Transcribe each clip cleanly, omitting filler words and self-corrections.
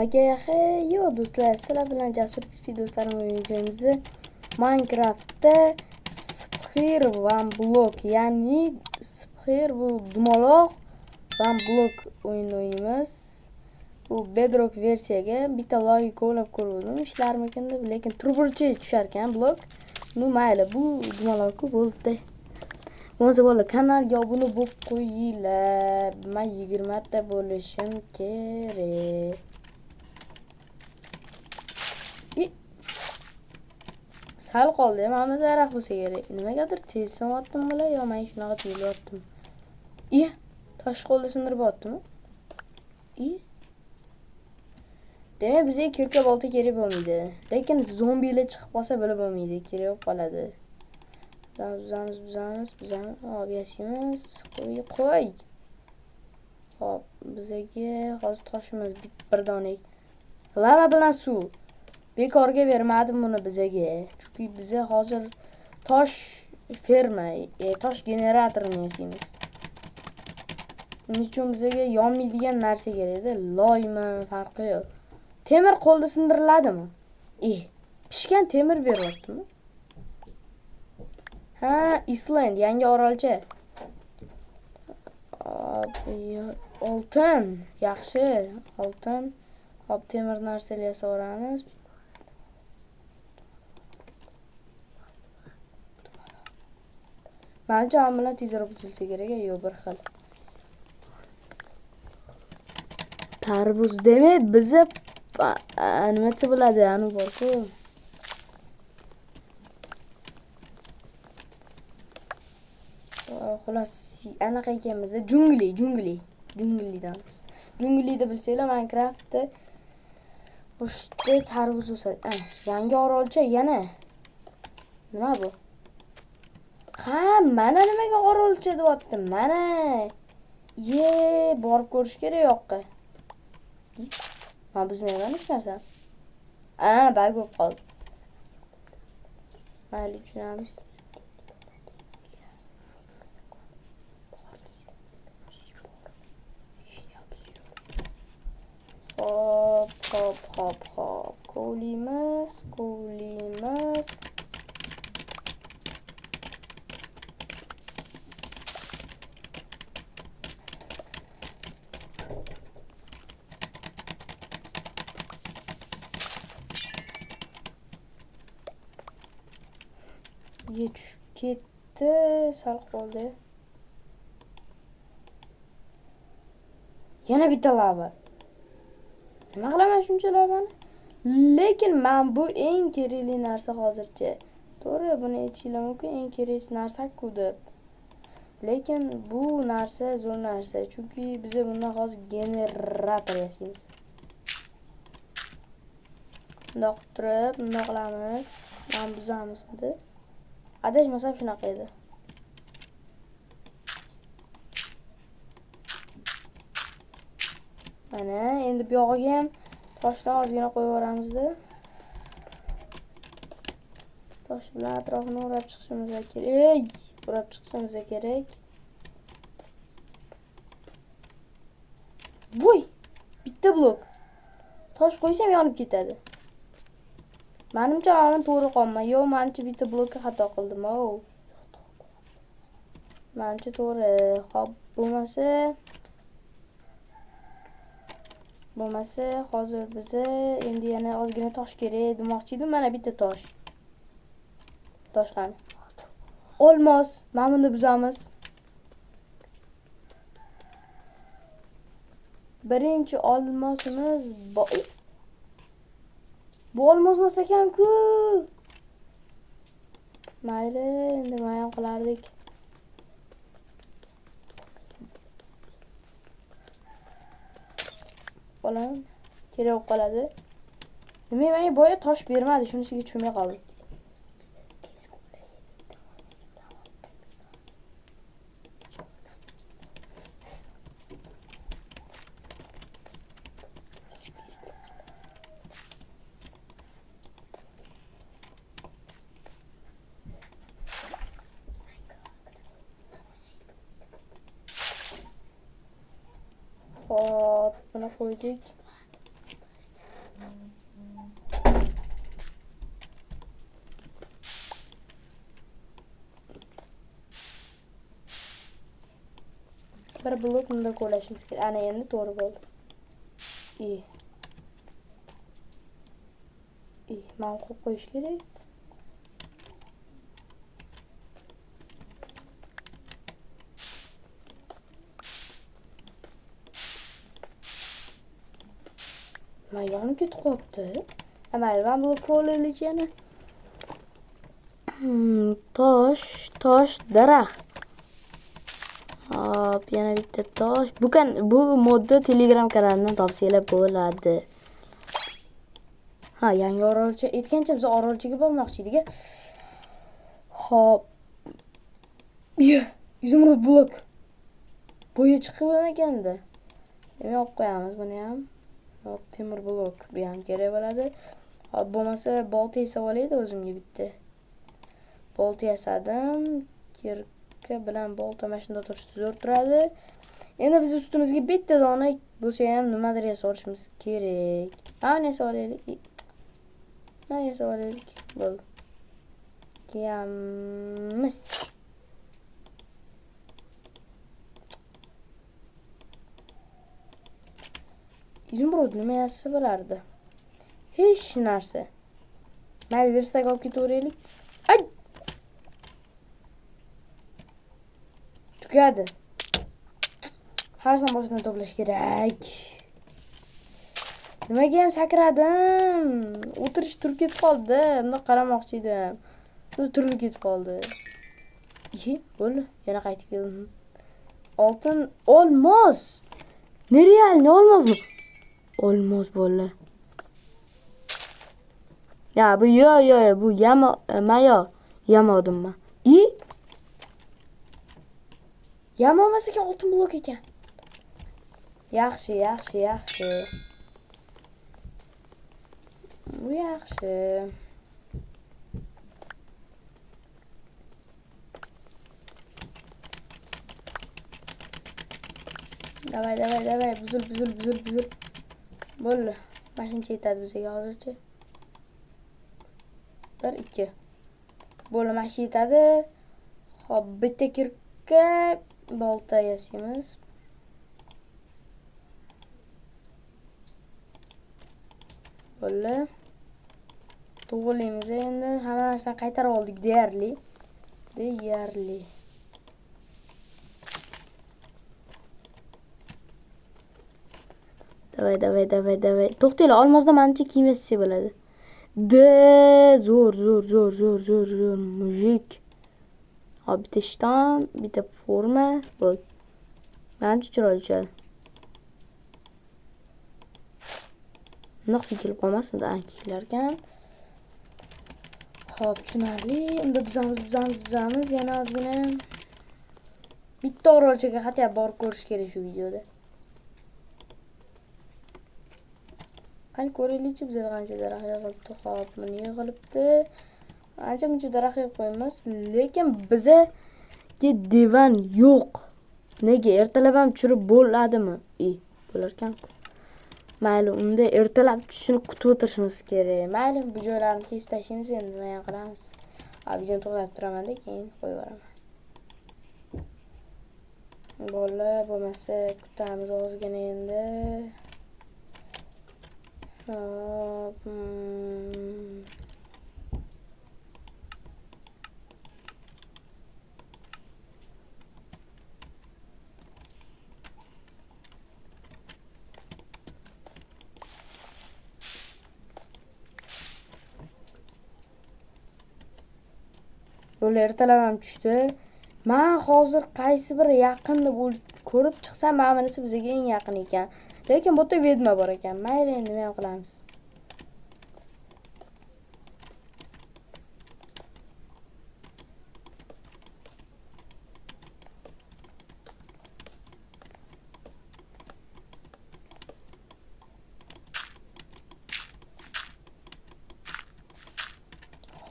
Hammaga yo do'stlar, sizlar bilan Jasur XP do'stlarim o'yinimizda Minecraftda Sphere One Block, ya'ni Sphere bu dumaloq One Block o'yinini o'ynaymiz. Bu Bedrock versiyaga bitta loy ko'lab ko'rdim, ishlarmikin deb, lekin turburchi tushar ekan blok. Nu mayli, bu dumaloq-ku bo'ldi. Bo'lmasa bola kanalga obuna bo'lib qo'yinglar. Men 20 ta bo'lishim kerak. Sal qoldi, mana bu daraxt bo'lsa kerak. Nimagadir tez sinyaptim bular, yo men shunaqa tuyulyaptim. Tosh qo'lda sindirib otdimi? Demak, bizga kirka bolta kerak bo'lmaydi. Lekin zombilar chiqib qolsa bilib bo'lmaydi, kerak bo'lib qoladi. Buzamiz, buzamiz, buzamiz. Hop, yashaymiz. Qo'y, qo'y. Hop, bizga hozir toshimiz bir dona. Lava bilan suv. Bekorga bermadim buni bizaga. Chunki biza hozir tosh ferma, tosh generatorini yasaymiz. Buning uchun bizaga yonmaydigan narsa kerak-da, loymi, farqi yo'q. Temir qo'lda sindiriladimi? Pishgan temir beryaptimi? Ha, Island, yangi orolcha. Oltin, yaxshi, oltin. Hop, temir narsalar yasab olamiz. Manimcha ham bilan tezroq buzilsa kerak, yo'q bir xil. Tarvuz demak, biza nima desa bo'ladi, anu bor-ku. Xullas, anaqa ekanmiz-da, jungli, jungli, junglidamiz. Junglida bilsanglar, Minecraftda o'shda tarvuz o'sadi. Yangi orolcha yana. Nima bu? Ha, mana nimaga orolcha deyapti, mana. Ye, borib ko'rish kerak yoqqa. Men buzmayman hech narsani. Bag bo'lib qoldi. Mayli, tushunamiz. Hop, hop, hop, hop. Kovlaymiz, kovlaymiz. Tushib ketdi, sal qoldi. Yana bitta lava. Nima qilaman shuncha lavani? Lekin men bu eng kerakli narsa hozircha. To'g'ri, buni aytishinglar mumkin, eng kerakli narsa-ku deb. Lekin bu narsa zo'r narsa, chunki biz bundan hozir generator yasaymiz. Bundoq turib, bundoq qilamiz. Mana buzamiz endi. Adashmasam shunaqa edi. Mana endi bu yog'iga ham toshdan ozgina qo'yib yuboramiz-da. Tosh bilan atrofini o'rab chiqishimiz kerak. O'rab chiqishimiz kerak. Voy! Bitta blok. Tosh qo'ysam yonib ketadi. Menimcha men to'g'ri qolman. Yo'q, menimcha bitta blokka xato qildim. Menimcha to'g'ri. Xo'p, bo'lmasa hozir biza endi yana ozgina tosh kerak demoqchi edim. Mana bitta tosh. Tosh qani? Olmos. Mana buni buzamiz. Birinchi olmosimiz bu olmos emas ekan-ku. Mayli, endi nima ham qilardik. Bolam kerak bo'lib qoladi. Nima menga boya tosh bermadi, shunisiga tushunmay qoldim. Hop, buni qo'ydik. Bir blok bunda qo'llashimiz kerak. Ana endi to'g'ri bo'ldi. Mana qo'yib qo'yish kerak. Nima yonib ketib qolibdi? Mayli, men blok olaylik yana. Tosh, tosh, daraxt. Hop, yana bitta tosh. Bu modda Telegram kanalidan topsanglar bo'ladi. Ha, yangi orolcha aytgancha biz orolchaga bormoqchi edik. Hop. Izumrud blok. Bo'yi chiqib ekanda. Demak, olib qo'yamiz buni ham. Hop, temir blok bu ham kerak bo'ladi. Hop, bo'lmasa bolta yasab olaydi o'zimga bitta. Bolta yasadim. Kirka bilan bolta mana shunda turishdi, zo'r turadi. Endi biz ustimizga bitta dona bo'lsa ham nimadir yasab olishimiz kerak. Mana yasab olaylik. Mana yasab olaylik. Bo'ldi. Kiyamiz. Izumrud nima yasa bo'lardi? Hech narsa. Mayli, verstak olib ketaveraylik. Ay! Tugadi. Har boshidan to'plash kerak. Nimaga ham sakradim? O'tirish turib ketib qoldi. Bundoq qaramoqchi edim. O'zi turib ketib qoldi. Bo'ldi, yana qaytib keldim. Oltin olmos. Nereal, ne olmosmi? Olmos bo'ldi. Ya bu yo bu yama mayo yamadim men. Yama emas ekan, oltin blok ekan. Yaxshi, yaxshi, yaxshi. Bu yaxshi. Davay, davay, davay, buzil, buzil, buzil, buzil. Bo'ldi. Mana shuncha yetadi bizga hozircha. 1 2. Bo'ldi, mana shu yetadi. Xo'p, bitta kirka bolta yasaymiz. Bo'ldi. To'g'rilaymiz endi. Hamma narsani qaytarib oldik deyarli. Deyarli. Davay, davay, davay, davay. To'xtanglar, olmosdan manimcha kiyim yasak bo'ladi. Zo'r, zo'r, zo'r, zo'r, zo'r, zo'r, mujik. Hop, bitta shton, bitta forma, bo'ldi. Manimcha chiroyli tushadi. Bundoq kelib qolmasmidi? Kelar ekan. Hop, tushunarli. Unda buzamiz, buzamiz, buzamiz. Yana ozgina bitta orolchaga xatya borib ko'rish kerak shu videoda. Qani ko'raylikchi, bizda qancha daraxt yig'ilibdi. Hop, buni yig'ilibdi. Ancha muncha daraxt yig'ib qo'yamiz, lekin bizga divan yo'q. Nega ertalab ham tushirib bo'ladimi? Bo'lar ekan-ku. Mayli, unda ertalab tushishini kutib o'tirishimiz kerak. Mayli, bu joylarni kesib tashlaymiz, endi nima ham qilamiz? Videoni to'xtatib turaman-da, keyin qo'yib yuboraman. Bo'ldi, bo'lmasa kutamiz ozgina endi. Hop. Bo'ldi, ertalab ham tushdi. Men hozir qaysi biri yaqin deb ko'rib chiqsam, mana bunisi bizga eng yaqin ekan. Lekin bu yerda vedma bor ekan. Mayli, endi nima ham qilamiz?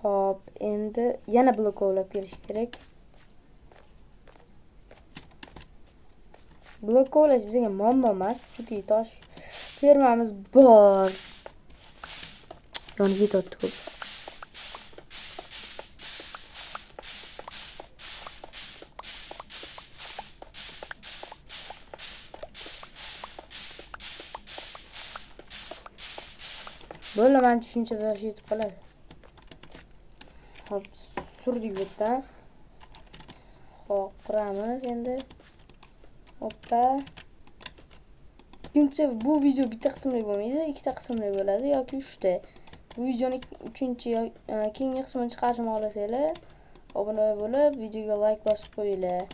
Xo'p, endi yana blok ovlab kelish kerak. Blok ovlash bizga muammo emas, chunki tosh fermamiz bor. Yonib ketyapti ko'p. Bo'ldi, mana shuncha tosh yetib qoladi. Hop, surdik bu yerdan. Hop, quramiz endi. Hoppa. Ikkinchi bu video bitta qismli bo'lmaydi, ikkita qismli bo'ladi yoki uchta. Bu videoni uchinchi keyingi qismini chiqarishimni xohlasanglar, obuna bo'lib, videoga like bosib qo'yinglar.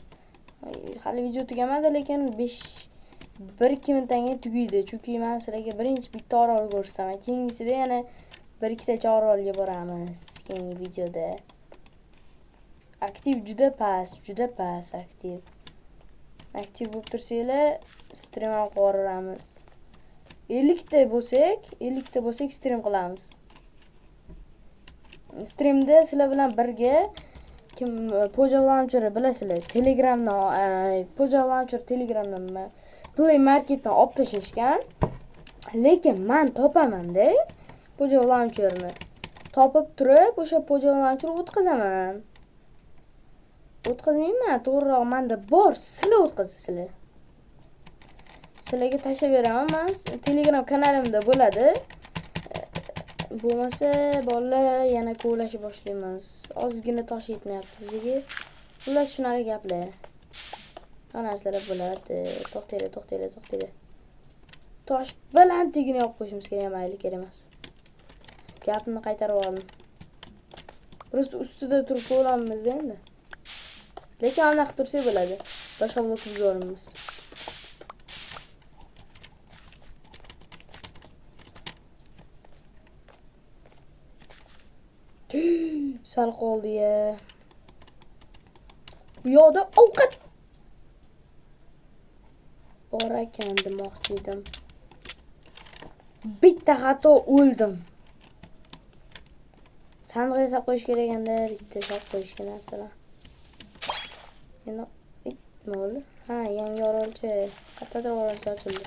Hali video tugamadi, lekin 1-2 minutdan keyin tugaydi. Chunki men sizlarga birinchi bitta orol ko'rsataman. Keyingisida yana 1-2tacha orolga boramiz keyingi videoda. Aktiv juda past, juda past aktiv. Aktiv bo'lib tursanglar, stream ham qilib 50 ta bo'lsak, 50 ta bo'lsak stream qilamiz. Streamda sizlar bilan birga kim Pojav Launcherni bilasizlar, Telegramdan Pojav Launcher Telegramdan Play Marketdan olib tashlashgan. Lekin men topaman-da Pojav Launcherni. Topib turib, o'sha Pojav Launcherni o'tkazaman. O'tkazmayman, to'g'riroq menda bor, sizlar o'tkazasizlar. Sizlarga tashlab beraman, men Telegram kanalimda bo'ladi. Bo'lmasa bolalar yana kovlashib boshlaymiz. Ozgina tosh yetmayapti bizga. Xullas shunaqa gaplar. Ha, narsalar bo'ladi. To'xtanglar, to'xtanglar, to'xtanglar. Tosh balandligini yopib qo'yishimiz kerak, mayli, kerak emas. Gapimni qaytarib oldim. Просто ustida turib kovlanamiz endi. Lekin anaqa tursak bo'ladi. Boshqa blok buzormiz. Sal qoldi ya. Bu yoqda ovqat bor ekan demoqchi edim. Bitta xato o'ldim. Sandiq yasab qo'yish kerak ekanda, bitta yasab qo'yishga narsalar. Endi nima bo'ldi? Ha, yangi orolcha, qayerdadir orolcha ochildi.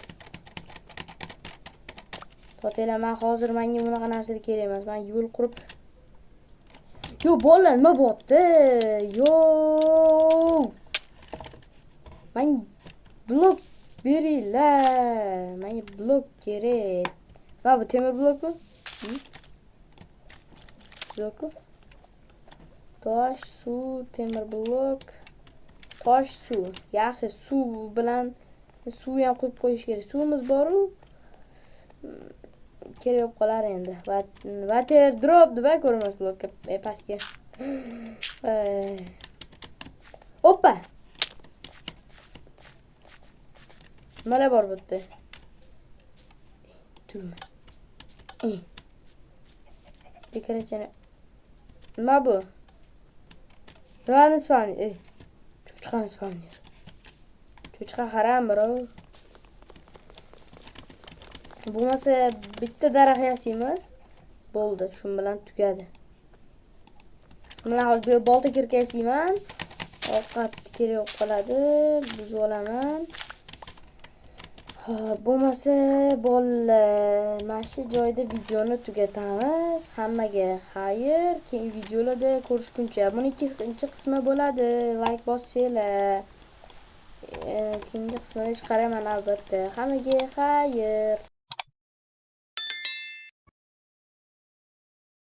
To'xtanglar, men hozir menga bunaqa narsa kerak emas. Men yo'l qurib. Yo, bolalar nima bo'pti? Yo! Men blok beringlar. Menga blok kerak. Va bu temir blokmi? Blokku. Tosh, suv, temir blok. Tosh, suv. Yaxshi, suv bilan suv ham qo'yib qo'yish kerak. Suvimiz bor-u. Kerak bo'lib qolar endi. Water drop deb ko'ramiz blokka, pastga. Oppa. Nimalar bor bu yerda? Turma. Dekoratsiyani. Nima bu? Nimani spawni? Cho'chqani spawni. Cho'chqa haram, bro. Bo'lmasa bitta daraxt yasaymiz. Bo'ldi, shu bilan tugadi. Mana hozir bolta kirka yasayman. Ovqat kerak bo'lib qoladi, buzib olaman. Bo'lmasa bolalar, mana shu joyda videoni tugatamiz. Hammaga xayr, keyingi videolarda ko'rishguncha. Buni ikkinchi qismi bo'ladi. Like bossanglar. Keyingi qismini chiqaraman albatta. Hammaga xayr.